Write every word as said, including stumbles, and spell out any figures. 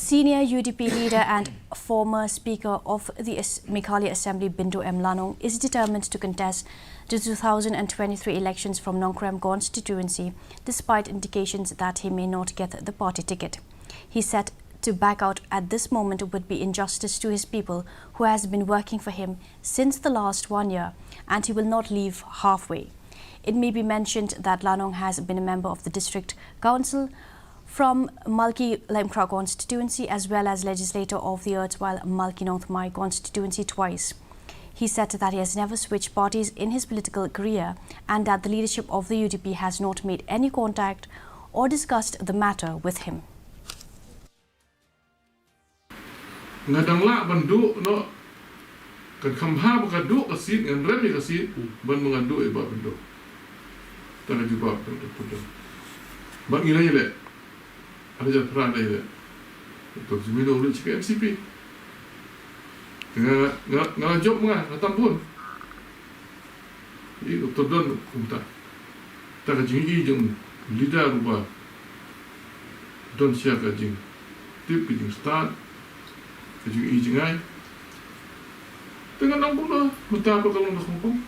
Senior U D P leader and former Speaker of the As- Meghalaya Assembly, Bindu M Lanong, is determined to contest the two thousand twenty-three elections from Nongkrem constituency, despite indications that he may not get the party ticket. He said to back out at this moment would be injustice to his people, who has been working for him since the last one year, and he will not leave halfway. It may be mentioned that Lanong has been a member of the district council from Malki Laitumkhrah constituency, as well as legislator of the erstwhile Malki Nongthymmai constituency twice. He said that he has never switched parties in his political career and that the leadership of the U D P has not made any contact or discussed the matter with him. Nga dang lah ban duh noh. Kan kham bha ba ka duh ka seat, ngan rem ïa ka seat ban ba ngan duh ïa Bah Bindu. Ta ka jubab ka Doctor Don. Bad ngi la ïaleh. Ada jar phra la ïaleh. Doctor Jemino u leit sha ka N C P. Nga nga nga la jop nga nga tam bun. I Doctor Don kumta. Ta ka jingïohi jong u leader uba don sha ka jingtip, ka jingstad, ka jingïohi jingai. Te nga nang kumno mynta ba ka long da khongpong.